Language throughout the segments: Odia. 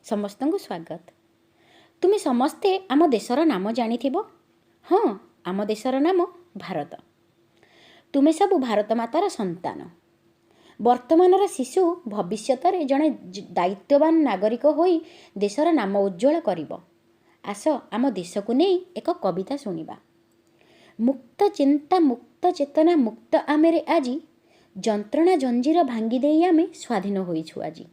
ସମସ୍ତଙ୍କୁ ସ୍ୱାଗତ। ତୁମେ ସମସ୍ତେ ଆମ ଦେଶର ନାମ ଜାଣିଥିବ। ହଁ, ଆମ ଦେଶର ନାମ ଭାରତ। ତୁମେ ସବୁ ଭାରତ ମାତାର ସନ୍ତାନ। ବର୍ତ୍ତମାନର ଶିଶୁ ଭବିଷ୍ୟତରେ ଜଣେ ଦାୟିତ୍ୱବାନ ନାଗରିକ ହୋଇ ଦେଶର ନାମ ଉଜ୍ଜ୍ୱଳ କରିବ। ଆସ, ଆମ ଦେଶକୁ ନେଇ ଏକ କବିତା ଶୁଣିବା। ମୁକ୍ତ ଚିନ୍ତା, ମୁକ୍ତ ଚେତନା, ମୁକ୍ତ ଆମେରେ ଆଜି। ଯନ୍ତ୍ରଣା ଜଞ୍ଜିର ଭାଙ୍ଗି ଦେଇ ଆମେ ସ୍ୱାଧୀନ ହୋଇଛୁ ଆଜି।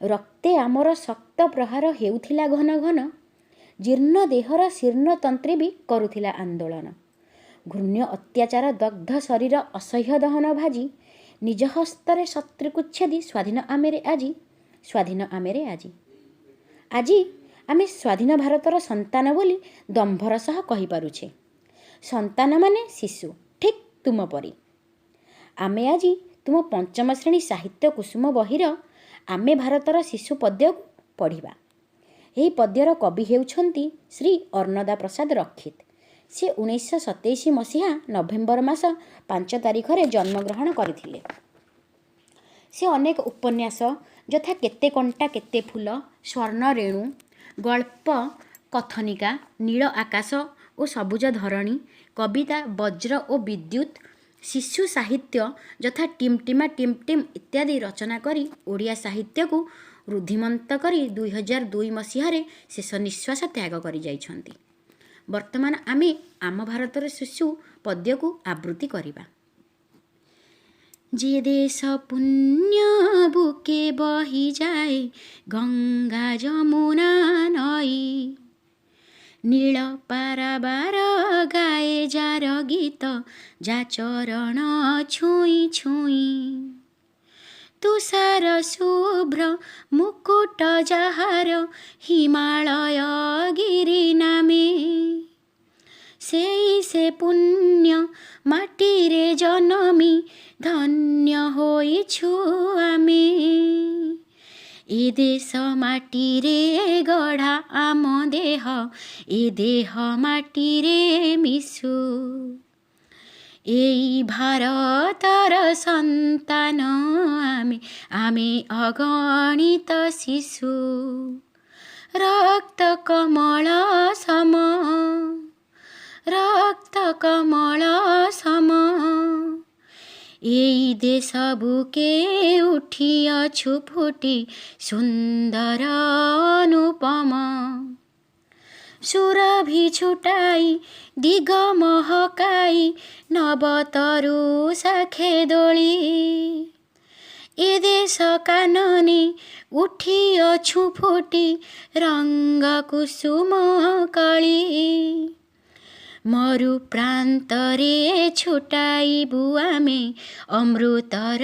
ରକ୍ତେ ଆମର ଶକ୍ତ ପ୍ରହାର ହେଉଥିଲା ଘନ ଘନ, ଜୀର୍ଣ୍ଣ ଦେହର ଶୀର୍ଣ୍ଣ ତନ୍ତ୍ରୀ ବି କରୁଥିଲା ଆନ୍ଦୋଳନ। ଘୃଣ୍ୟ ଅତ୍ୟାଚାର ଦଗ୍ଧ ଶରୀର ଅସହ୍ୟ ଦହନ ଭାଜି, ନିଜ ହସ୍ତରେ ଶତ୍ରୁକୁ ଛେଦି ସ୍ୱାଧୀନ ଆମେରେ ଆଜି, ସ୍ୱାଧୀନ ଆମେରେ ଆଜି। ଆଜି ଆମେ ସ୍ୱାଧୀନ ଭାରତର ସନ୍ତାନ ବୋଲି ଦମ୍ଭର ସହ କହିପାରୁଛେ। ସନ୍ତାନ ମାନେ ଶିଶୁ, ଠିକ୍ ତୁମ ପରି। ଆମେ ଆଜି ତୁମ ପଞ୍ଚମ ଶ୍ରେଣୀ ସାହିତ୍ୟ କୁସୁମ ବହିର ଆମେ ଭାରତର ଶିଶୁ ପଦ୍ୟକୁ ପଢ଼ିବା। ଏହି ପଦ୍ୟର କବି ହେଉଛନ୍ତି ଶ୍ରୀ ଅନ୍ନଦା ପ୍ରସାଦ ରକ୍ଷିତ। ସେ 1927 ମସିହା ନଭେମ୍ବର ମାସ 5 ତାରିଖରେ ଜନ୍ମଗ୍ରହଣ କରିଥିଲେ। ସେ ଅନେକ ଉପନ୍ୟାସ ଯଥା କେତେ କଣ୍ଟା କେତେ ଫୁଲ, ସ୍ୱର୍ଣ୍ଣରେଣୁ, ଗଳ୍ପ କଥନିକା ନୀଳ ଆକାଶ ଓ ସବୁଜ ଧରଣୀ, କବିତା ବଜ୍ର ଓ ବିଦ୍ୟୁତ୍, ଶିଶୁ ସାହିତ୍ୟ ଯଥା ଟିମଟିମା ଟିମ୍ ଟିମ୍ ଇତ୍ୟାଦି ରଚନା କରି ଓଡ଼ିଆ ସାହିତ୍ୟକୁ ଋଦ୍ଧିମନ୍ତ କରି 2002 ମସିହାରେ ଶେଷ ନିଶ୍ୱାସ ତ୍ୟାଗ କରିଯାଇଛନ୍ତି। ବର୍ତ୍ତମାନ ଆମେ ଆମ ଭାରତର ଶିଶୁ ପଦ୍ୟକୁ ଆବୃତ୍ତି କରିବା। ଯେ ଦେଶ ପୁଣ୍ୟ ବୁକେ ବହି ଯାଏ ଗଙ୍ଗା ଯମୁନା ନଈ, ନୀଳ ପାରାବାର ଗାଏ ଯାର ଗୀତ ଯା ଚରଣ ଛୁଇଁ ଛୁଇଁ, ତୁଷାର ଶୁଭ୍ର ମୁକୁଟ ଯାହାର ହିମାଳୟ ଗିରି ନାମେ, ସେଇ ସେ ପୁଣ୍ୟ ମାଟିରେ ଜନମି ଧନ୍ୟ ହୋଇଛୁ ଆମେ। ଏ ଦେଶ ମାଟିରେ ଗଢ଼ା ଆମ ଦେହ, ଏ ଦେହ ମାଟିରେ ମିଶୁ। ଏଇ ଭାରତର ସନ୍ତାନ ଆମେ, ଆମେ ଅଗଣିତ ଶିଶୁ। ରକ୍ତ କମଳ ସମ, ରକ୍ତ କମଳ ସମ, ଏଇ ଦେଶ ବୁକେ ଉଠିଅଛୁ ଫୁଟି ସୁନ୍ଦର ଅନୁପମ। ସୁରଭି ଛୁଟାଇ ଦିଗ ମହକାଇ ନବତରୁ ଶାଖେ ଦୋଳି, ଏ ଦେଶ କାନନେ ଉଠିଅଛୁ ଫୁଟି ରଙ୍ଗ କୁସୁମ କଳି। ମରୁ ପ୍ରାନ୍ତରେ ଛୁଟାଇବୁ ଆମେ ଅମୃତର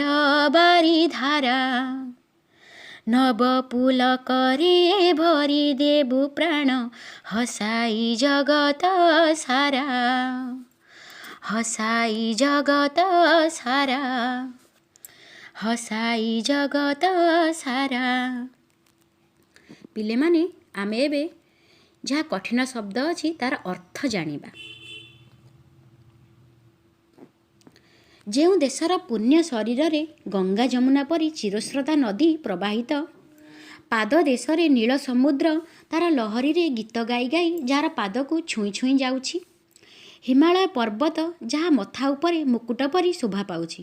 ବାରିଧାରା, ନବ ପୁଲକରେ ଭରି ଦେବୁ ପ୍ରାଣ ହସାଇ ଜଗତ ସାରା, ହସାଇ ଜଗତ ସାରା, ହସାଇ ଜଗତ ସାରା। ପିଲେମାନେ, ଆମେ ଏବେ ଯାହା କଠିନ ଶବ୍ଦ ଅଛି ତାର ଅର୍ଥ ଜାଣିବା। ଯେଉଁ ଦେଶର ପୁଣ୍ୟ ଶରୀରରେ ଗଙ୍ଗା ଯମୁନା ପରି ଚିରସ୍ରୋତା ନଦୀ ପ୍ରବାହିତ, ପାଦ ଦେଶରେ ନୀଳ ସମୁଦ୍ର ତା'ର ଲହରୀରେ ଗୀତ ଗାଇ ଗାଇ ଯାହାର ପାଦକୁ ଛୁଇଁ ଛୁଇଁ ଯାଉଛି, ହିମାଳୟ ପର୍ବତ ଯାହା ମଥା ଉପରେ ମୁକୁଟ ପରି ଶୋଭା ପାଉଛି।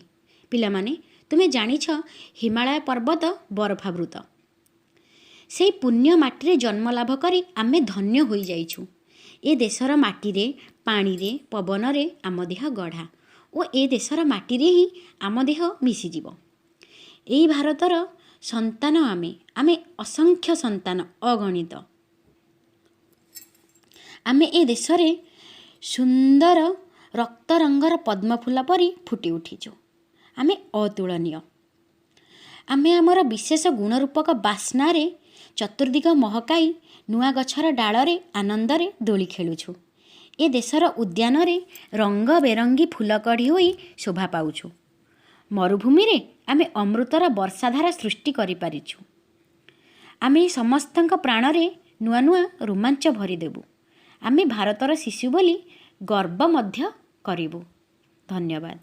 ପିଲାମାନେ, ତୁମେ ଜାଣିଛ ହିମାଳୟ ପର୍ବତ ବରଫାବୃତ। ସେଇ ପୁଣ୍ୟ ମାଟିରେ ଜନ୍ମ ଲାଭ କରି ଆମେ ଧନ୍ୟ ହୋଇଯାଇଛୁ। ଏ ଦେଶର ମାଟିରେ, ପାଣିରେ, ପବନରେ ଆମ ଦେହ ଗଢ଼ା ଓ ଏ ଦେଶର ମାଟିରେ ହିଁ ଆମ ଦେହ ମିଶିଯିବ। ଏଇ ଭାରତର ସନ୍ତାନ ଆମେ, ଆମେ ଅସଂଖ୍ୟ ସନ୍ତାନ, ଅଗଣିତ। ଆମେ ଏ ଦେଶରେ ସୁନ୍ଦର ରକ୍ତ ରଙ୍ଗର ପଦ୍ମଫୁଲ ପରି ଫୁଟି ଉଠିଛୁ। ଆମେ ଅତୁଳନୀୟ। ଆମେ ଆମର ବିଶେଷ ଗୁଣରୂପକ ବାସ୍ନାରେ ଚତୁର୍ଦିଗ ମହକାଇ ନୂଆ ଗଛର ଡାଳରେ ଆନନ୍ଦରେ ଦୋଳି ଖେଳୁଛୁ। ଏ ଦେଶର ଉଦ୍ୟାନରେ ରଙ୍ଗ ବେରଙ୍ଗୀ ଫୁଲକଢ଼ି ହୋଇ ଶୋଭା ପାଉଛୁ। ମରୁଭୂମିରେ ଆମେ ଅମୃତର ବର୍ଷାଧାରା ସୃଷ୍ଟି କରିପାରିଛୁ। ଆମେ ସମସ୍ତଙ୍କ ପ୍ରାଣରେ ନୂଆ ନୂଆ ରୋମାଞ୍ଚ ଭରିଦେବୁ। ଆମେ ଭାରତର ଶିଶୁ ବୋଲି ଗର୍ବ ମଧ୍ୟ କରିବୁ। ଧନ୍ୟବାଦ।